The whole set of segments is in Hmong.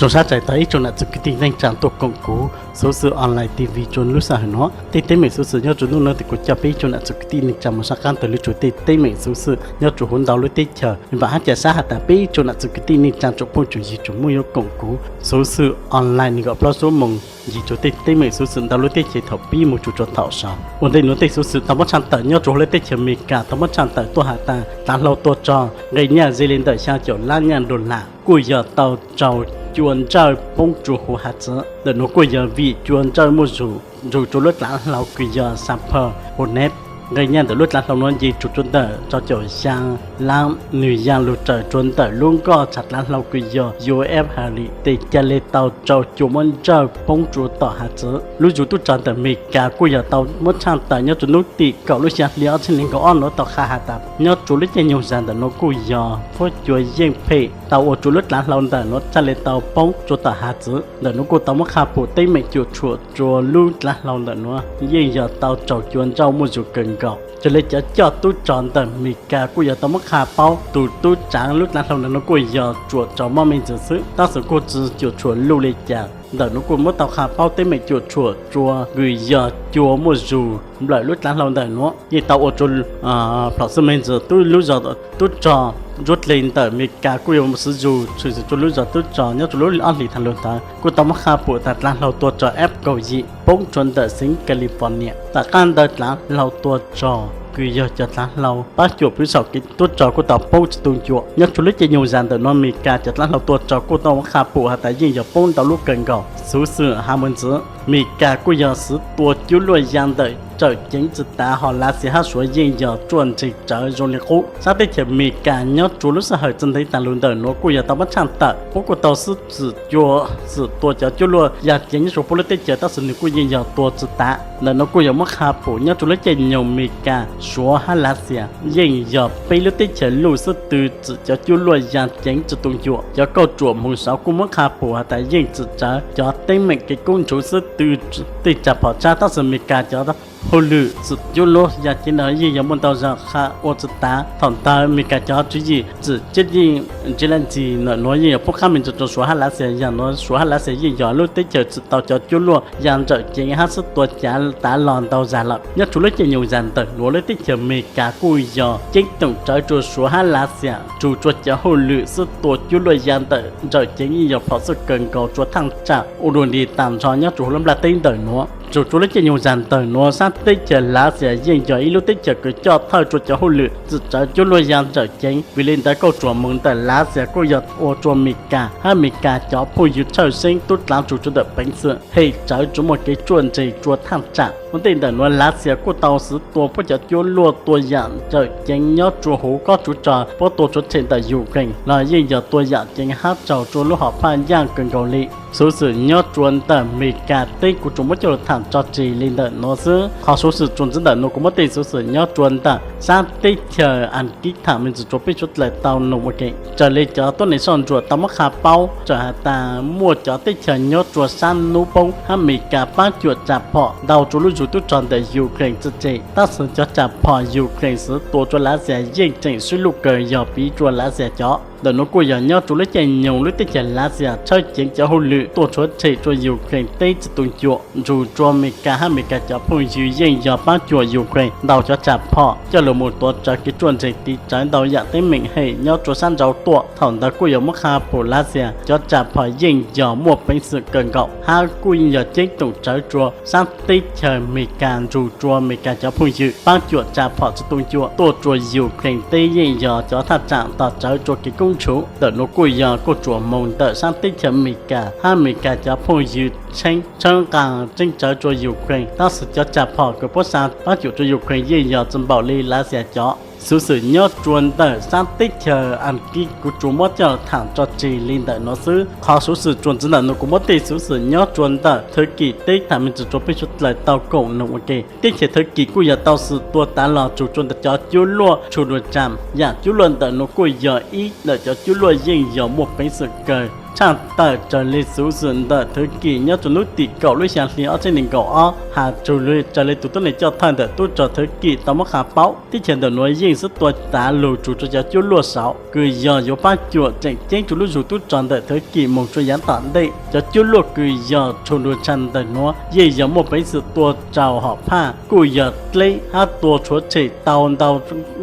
Zoo sab txais tau ib tsoom nam txiv kwv tij neej tsaa tuaj koom kuv xuv xwm online T V rua lub sij hawm nuav. Tej teeb meem xuv xwm nyob rua nub nuav tes kuv coj peb ib tsoom nam txiv kwv tij neej tsaa moog saab qaab ntawm lub tsuas tej teeb meem xuv xwm nyob rua huv ntau lub teb chaws. Vaam hab ca sab has tas peb ib tsoom nam txiv kwv tij neej tsaa tsoom phooj tsoom ywg tsoom muaj yuav koom kuv xuv xwm online neeg nkaum plaub suab moog ncig rua tej teeb meem xuv xwm ntau lub teb chaws thaum pib moog txug rua thaum xaus. Ua ntej nuav tej xuv xwm tau muab tshaaj tawm nyob rua huv lub teb chaws Amelikas tau muab tshaaj tawm tuaj has tas dlav hlau tua tso nqe nyaj ze le ntawm xyaa caum lab nyaj dollar kuj yog tau rau cua ntsawj poob rua huv hav txwv. Ntawm nuav kuj yog vim cua ntsawj muaj zug nrug rua lub dlav hlau kws yog Saint Paul Hornets. Nqe nyaj ntawm lub dlav hlau nuav nce tsuj rua ntawm rau caum xyaa lab, nwg yaa lug raws rua ntawm lub nkoj tshav dlav hlau kws yog U S Harry tes ca le tau rau cua muab ntsawj poob rua tom hav txwv. Lub zug tub rog ntawm Amelikas kuj yog tau muab tshaaj tawm nyob rua nub tim kaum lub xyaa hli ob txhiab neeg nkaum ob nuav tau qha has tas nyob rua lub caij nyoog zag ntawm nuav kuj yog huab cua yeej phem tau ua rua lub dlav hlau ntawm nuav txhaj le tau poob rua tom hav txwv. Ntawm nuav kuj tau muab qha pum teeb meem cuam tshuam rua lub dlav hlau ntawm nuav yeej yog tau raug cua ntsawj muaj zug kawg nkaus. Raws le cov coj tub rog ntawm Amelikas kuj yog tau muab qha paub tug tub tsaav lub dlav hlau ntawm nuav kuj yog tsuam raug mob me ntsis xwb, tab sis kuj tsi cuam tshuam luj le cas. Ntawm nuav kuj muab tau qha paub teeb meem cuam tshuam rua kws yog cua muaj zug nplawm lub dlav hlau ntawm nuav yeej tau ua rua plhom xwb me ntsis tub lub zog tub rog nruab dlej ntawm Amelikas kuj yog xwv zug tshwm sim rua lub zog tub rog nyob rua lub ob hlis thaam lug ntawd kuj tau muab qha pum tas dlav hlau tua rog F kaum yim poob rua ntawm xeev California. Tom qaab ntawd dlav hlau tua rog kws yog cov dlav hlau paab cuam pwv saum kev tub rog kuj tau poob tsi tu ncua. Nyob rua lub caij nyoog zag ntawm nuav Amelikas cov dlav hlau tua rog kuj tau muab qha pum has tas yeej yog poob ntau lub kawg nkaus. Xuv xwm has mug ntxiv, Amelikas kuj yog xwv tua cuab luaj yaa ntawm rawm ceev tsi tav, hos Lav Xias hab Suav yeej yog ruaj ntseg tsawv zoo li qub. Sab teb chaws Amelikas nyob rua lub sij hawm tsi ntev taag lug ntawm nuav kuj yog tau muab tshaaj tawm puab kuj tau xwb txwm cua, txwm tua cov cuab luaj yaa ceev nyob rua puab lub teb chaws, tab sis nwg kuj yeej yog tua tsi tav. Ntawm nuav kuj yog muab qha pum nyob rua lub caij nyoog Amelikas, Suav hab Lav Xias yeej yog peb lub teb chaws luj xwb tw txwm cov cuab luaj yaa ceev tsi tu ncua. Cov kauj ruam moog saud kuj muab qha pum has tas yeej txwm tsawv cov teeb meem kev koob ntshuv xwb tw tej tsaag phom tsab, tab sis Amelikas cov hauj lwm txwm cuab luaj yaa ceev ntawd yeej yog muaj ntau zag qha ua tsi tav. Thaum ntawd Amelikas cov tswv yim txwm ciab yeej ntsiv le ntxis ntawm nuav yeej yog puab qab me ntsis rua Suav hab Lav Xias, yog nuav Suav hab Lav Xias yeej yog lub teb chaws txwm tau cov cuab luaj yaa nrawm ceev hab xwb tua cav tav los ntau zag lawm. Nyob rua lub caij nyoog zag ntawm nuav lub teb chaws Amelikas kuj yog ceeb toom tsawv rua Suav hab Lav Xias nrug rua cov hauj lwm xwb tua cuab luaj yaa ntawm nrawm ceev yeej yog phom xwb kawg nkaus rua thaaj tsaam ua dua nti taag nrho nyob rua huv lub nplaj teb ntawm nuav. Nrug rua lub caij nyoog zag ntawm nuav sab teb chaws Lav Xias yeej yog ib lub teb chaws kws coj thawj rua cov hauj lwm txwm tsawv cuab luaj yaa nrawm ceev. Vim le ntawd kauj ruam moog ntawm Lav Xias kuj yog ua rua Amelikas hab Amelikas cov phooj ywg tshawj xeeb tub dlaav tsuj rua ntawm peev xwm hem tsawv tsuas muaj kev ruaj ntseg rua thaaj tsaam. Ua ntej ntawm nuav Lav Xias kuj tau xwv tua puab cov cuab luaj tua yaam nrawm ceev nyob rua huv kob tsuv rog, puab tua tsuav tshem ntawm Ukraine los yeej yog tua yaam ceev hab raug rua lub hom phaj yaaj kawg nkaus li. Xuv xwm nyob rua ntawm Amelikas teb kuv tsuas muab coj lug thaam tso tseg le ntawm nuav xwb. Qhov xuv xwm tsuas ntxiv ntawm nuav kuv muab tej xuv xwm nyob rua ntawm sab teb chaws Askiv thaam me ntsis rua peb suav dlawg tau noog ua ke. Raws le cov tuab neeg soj ntsuam tau muab qha paub txawm has tas muaj cov teb chaws nyob rua sab nub poob hab Amelikas paab cuam tsaam phom ntau rua lub zug tub rog ntawm Ukraine txi tseg, tab sis cov tsaam phom Ukraine xwv tua rua Lav Xias yeej tseem sib luj kawg yog piv rua Lav Xias cov. Ntawm nuav kuj yog nyob rua lub caij nyoog lub teb chaws Lav Xias tshawb ceev cov hauj lwm tuaj rhuav tshem rua Ukraine teb tsi tu ncua, nrug rua Amelikas hab Amelikas cov phooj ywg yeej yog paab cuam Ukraine ntau cov tsaam phom coj lug moog tuav rawv kev ruaj ntseg tiv tsawv ntau yaam teeb meem hem nyob rua sab nrau tuaj. Thaum ntawd kuj yog muab qha pum Lav Xias cov tsaam phom yeej yog muaj peev xwm kawg nkaus hab kuj yog ceeb toom tsawv rua sab teb chaws Amelikas nrug rua Amelikas cov phooj ywg paab cuam tsaam phom tsi tu ncua tuaj rua Ukraine teb yeej yog cov thaaj tsaam tog tsawv rua kev koob ntshuv. Ntawm nuav kuj yog kauj ruam moog ntawm sab teb chaws Amelikas hab Amelikas cov phooj ywg tsheeb tshawb nqaa tseeb tsawv rua Ukraine, tab sis cov tsaam phom kws puab xa paab cuam rua Ukraine yeej yog tsi npaum li Lav Xias cov. Xuv xwm nyob rua ntawm sab teb chaws Askiv kuv tsuas muab coj lug thaam tso tseg le ntawm nuav xwb. Qhov xuv xwm tsuas ntxiv ntawm nuav kuv muab tej xuv xwm nyob rua ntawm Thwv Kis teb thaam me ntsis rua peb suav dlawg tau koom noog ua ke. Teb chaws Thwv Kis kuj yog tau xwm tua tav los nrug rua ntawm cov cuab luaj tshua dua tsaam yaam cuab luaj ntawm nuav kuj yog ib ntawm cov cuab luaj yeej yog muaj peev xwm kawg tshaj tawm raws li xuv xwm ntawm thwv kim nyob rua hnub tim kaum lub xya hli ob txhiab nees nkaum ob has rua raws li tus tuab neeg coj thawj ntawm tub rog thwv kim tau muab qha paub teb chaws ntawm nuav yeej xub tua tav lug rua cov cuab luaj saud kws yog yuav pab cuam tseem ceeb rua lub zug tub rog ntawm thwv kim moog rua yaav tom ntej. Cov cuab luaj kws yog tshua nrua tsha ntawm nuav yeej yog muaj peev xwm tua raug hom phaj kuj yog dleb hab tua rhuav tshem tau ntau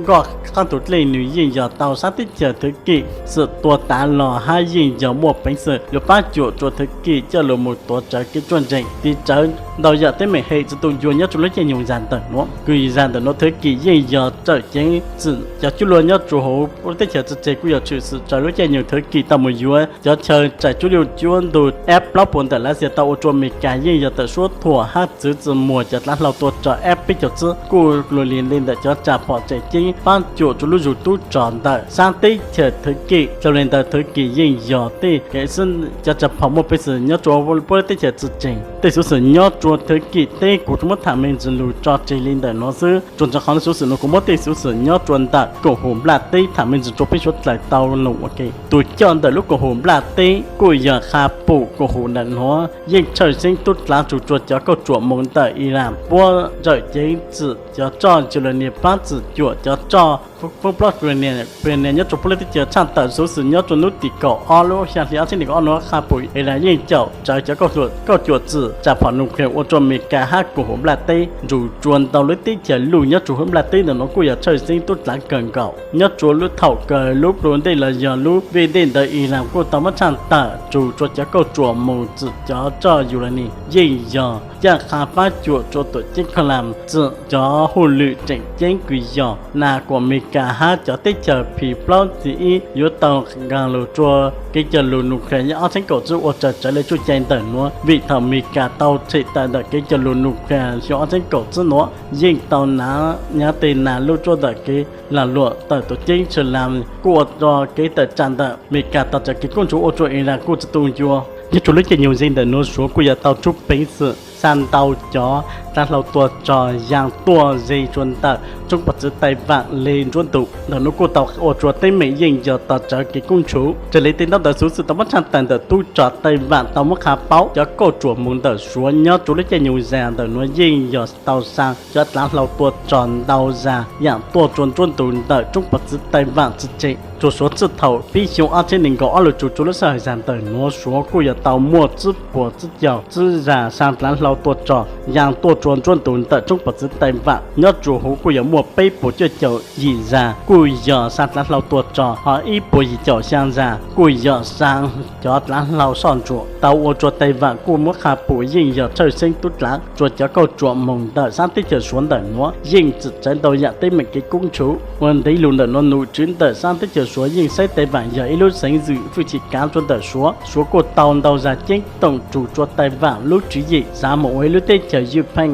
nkoj qaab tug dlej nwg yeej yog tau sab teb chaws thwv kim xwm tua tav los hab yeej yog muaj peev xwm yuav pab cuam rua thwv kim coj lug moog tuav rawv kev ruaj nrees tiv rawv ntau yam teeb meem hem tsi tu ncua nyob rua lub caij nyoog zag ntawm nuav. Kws zag ntawm nuav thwv kim yeej yog txawm ceev txim cov cuab luaj nyob rua huv teb chaws tsi tseg kuj yog tshwm xwm raws lub caij nyoog thwv kim tau moog yuav cov chaw tsaim cuab luaj cuab ntug F plaub puas ntawm Lav Xias tau ua rua Amelikas yeej yog tawm suab thuam hab txwv txi muag cov dlav hlau tua rog F peb caug tsib kuj lug li ntawm cov tsam phom tseem ceeb pab cuam rua lub zug tub rog ntawm sab teb chaws thwv kim. Dlhau le ntawd thwv kim yeej yog tej kev xwb cov tsam phom muaj peev xwm nyob rua puab teb chaws tsi tseg. Tej xuv xwm nyob rua thwv kim teb kuv tsuas muab tham me ntsis lug tso tseg li ntawm nuav xwb. Tsuas ntawm qhov xuv xwm nuav kuv muab tej xuv xwm nyob rua ntawm koom haum nplaj teb tham me ntsis rua peb suav dlawg tau noog ua ke. Tus coj ntawm lub koom haum nplaj teb kuj yog qha pum koom haum ntawm nuav yeej tshawj xeeb tub dlav rua cov kauj ruam moog ntawm Iran puab txawm ceev txim cov roj Yus Las Nias pab txim cuam cov roj foob plaub Yus Las Nias nyob rua puab lub teb chaws tshaj tawm xuv xwm nyob rua hnub tim kaum ob lub xya hli ob txhiab nees nkaum ob nuav qha pum Iran yeej caum rawv cov kauj cuam txim tsam phom nuclear ua rua Amelikas hab koom haum nplaj teb nrug rua ntau lub teb chaws luj nyob rua huv nplaj teb ntawm nuav kuj yog tshawj xeeb tub dlav kawg nkaus. Nyob rua lub thaum kawg lub plhu ntej los yog lub vij ntej ntawd Iran kuj tau muab tshaj tawm nrug rua cov kauj ruam moog txim cov roj Yus Las Nias yeej yog caj qha pab cuam rua tuam ceeb Khas Las txim cov hauj lwm tseem ceeb kws yog nas kuas Amelikas hab cov teb chaws phim plaub txi ib yuav tau nqaa lug rua kev cog lug nuclear ob txhiab kaum tsib ua raws rawv le tsuj cai ntawm nuav. Vim thaum Amelikas tau tshem tawm ntawm kev cog lug nuclear xyoo ob txhiab kaum tsib nuav yeej tau nyav tes nas luj tsuaj ntawm kev lag luam tawm tuam ceeb Khas Las kuj ua rua kev tawm tsam ntawm Amelikas tau tsav kev koob ntshuv ua rua Iran kuj tsi tu ncua. Nyob rua lub caij nyoog ze ntawm nuav Suav kuj yog tau tsub peev xwm xa ntau cov dlav hlau tua rog yaa tuaj ze rua ntawm tsoob pov txwv Taiwan le nruab ntug ntawm nuav kuj tau ua rua teeb meem yeej yog tau tsav kev koob ntshuv. Raws le tej ntaub ntawv xuv xwm tau muab tshaj tawm ntawm tub rog Taiwan tau muab qha paub cov kauj ruam moog ntawm Suav nyob rua lub caij nyoog zag ntawm nuav yeej yog tau xa cov dlav hlau tua rog ntau zag yaam tuaj rua nruab ntug ntawm tsoob pov txwv Taiwan tsi tseg. Rua Suav txij thaum pib xyoo ob txhiab nees nkaum ob lug txug rua lub sij hawm zag ntawm nuav Suav kuj yog tau muaj tsib puas tsib caug tsib zag xa dlav hlau tua rog yaa tuaj rua nruab ntug ntawm tsoob pov txwv Taiwan. Nyob rua huv kuj yog muaj peb puas cuaj caum yim zag kuj yog xa dlav hlau tua rog, ho ib puas yim caum xyaa zag kuj yog xa cov dlav hlau soj ntsuam tau ua rua Taiwan kuj muab qha pum yeej yog tshawj xeeb tub dlav rua cov kauj ruam moog ntawm sab teb chaws Suav ntawm nuav yeej tsim tsawv ntau yaam teeb meem kev koob ntshuv. Ua ntej lug ntawm nuav nom tswv ntawm sab teb chaws Suav yeej saib Taiwan yog ib lub xeev zwm fwj chim kaav rua ntawm Suav. Suav kuj tau ntau zag ceeb toom rua Taiwan lub tswv yim xav moog ua ib lub teb chaws ywj pheej.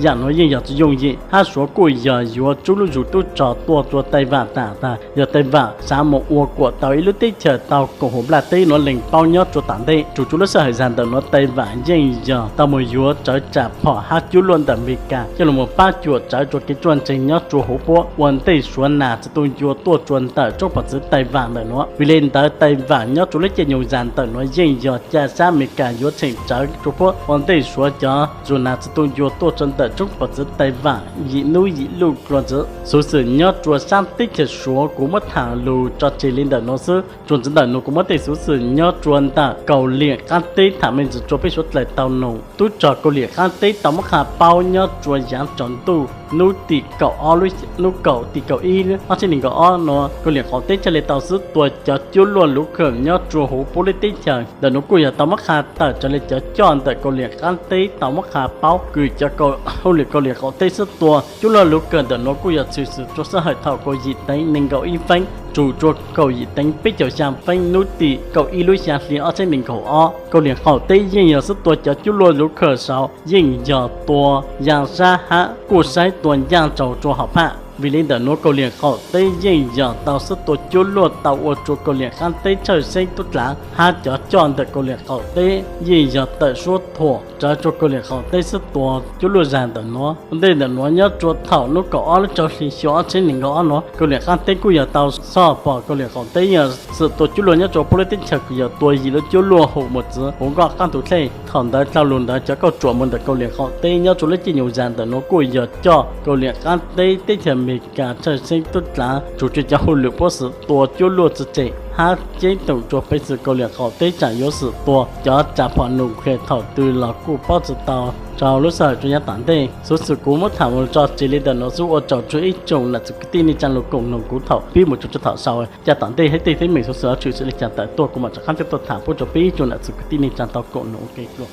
Yaam nuav yeej yog tsi yooj yim hab Suav kuj yog yuav tsub lub zug tub rog tuaj rua Taiwan tas tas yog Taiwan xav moog ua kuam tau ib lub teb chaws tau koom haum nplaj teb nuav lees paub nyob rua tom ntej. Rua lub sij hawm zag ntawm nuav Taiwan yeej yog tau moog yuav rawv tsam phom hab cuab luaj ntawm Amelikas coj lug moog pab cuam rawv rua kev ruaj nreeg nyob rua huv puab ua ntej Suav nas tsi tu ncua tuaj rua ntawm tsoob pov txwv Taiwan ntawm nuav. Vim le ntawd Taiwan nyob rua lub caij nyoog zag ntawm nuav yeej yog ca sab Amelikas yuav tsheem rawv rua puab ua ntej Suav cov zug nas tsi tu ncua tuaj rua ntawm tsoob pov txwv Taiwan yim nub yim luj dlua ntxiv. Xuv xwm nyob rua sab teb chaws Suav kuv muab tham lug tso tseg le ntawm nuav xwb. Tsuas ntxiv ntawm nuav kuv muab tej xuv xwm nyob rua ntawm Kaus Liam qaab teb tham me ntsis rua peb suav dlawg tau noog. Tub rog Kaus Liam qaab teb tau muab qha paub nyob rua yaav tsaus ntuj nub tim kaum ob, nub kaum tim kaum ib ob txhiab nees nkaum ob nuav Kaus Liam qaum teb txhaj le tau xub tua cov cuab luaj luv khawm nyob rua huv puab lub teb chaws. Ntawm nuav kuj yog tau muab qha tawm raws le cov coj ntawm Kaus Liam qaab teb tau muab qha paub kws cov hauj lwm Kaus Liam qaum teb xub tua cuab luaj luv khawm ntawm nuav kuj yog tshwm xwm rua sij hawm thaum kaum yim teev nees nkaum ib feeb txug rua kaum yim teev peb caug xyaa feeb nub tim kaum ib lub xyaa hli ob txhiab nees nkaum ob. Kaus Liam qaum teb yeej yog xub tua cov cuab luaj luv khawm saud yeej yog tua yaa sab hab kuj saib tua ncaaj tsaus rua hom phaj. Vim li ntawm nuav Kaus Liam Qaum teb yeej yog tau xub tua cuab luaj tau ua rua Kaus Liam Qaab teb tshawj xeeb tub dlav hab cov coj ntawm Kaus Liam Qaum teb yeej yog tawm suab thuam rawv rua Kaus Liam Qaum teb xub tua cuab luaj zag ntawm nuav. Ua ntej ntawm nuav nyob rua thaum nub kaum ob lub rau hli xyoo ob txhiab neeg nkaum ob nuav Kaus Liam Qaab teb kuj yog tau xov pom Kaus Liam Qaum teb yog xwm tua cuab luaj nyob rua puab lub teb chaws kws yog tua yim lub cuab luaj hum mos txwv huv nkoj qaab ntug dlej. Thaum ntawd dlhau lug ntawd cov kauj ruam moog ntawm Kaus Liam Qaum teb nyob rua lub caij nyoog zag ntawm nuav kuj yog coj Kaus Liam Qaab teb teb chaws Amelikas tshawj xeeb tub dlav tsum tsua cov hauj lwm puab xwm tua cuab luaj tsi tsem hab ceeb toom rua peev xwm Kaus Liam Qaum teb tsaam yuav xwm tua cov tsav phom nus khes thaum twg los kuj paub tsi tau rau lub sij hawm rua yav tom ntej. Xuv xwm kuv muab tham moog tso tseg li ntawm nuav xwb, ua tsaug rua ib tsoom nam txiv kwv tij neej tsaa lug koom noog kuv thaum pib moog tso rua thaum xaus. Ca tom ntej hab tej teeb meem xuv xwm yuav tshwm sim le caag tawm tuaj kuv mam rov qaab tuaj tham pub rua peb ib tsoom nam txiv kwv tij neej tsaa tau koom noog ua ke dlua.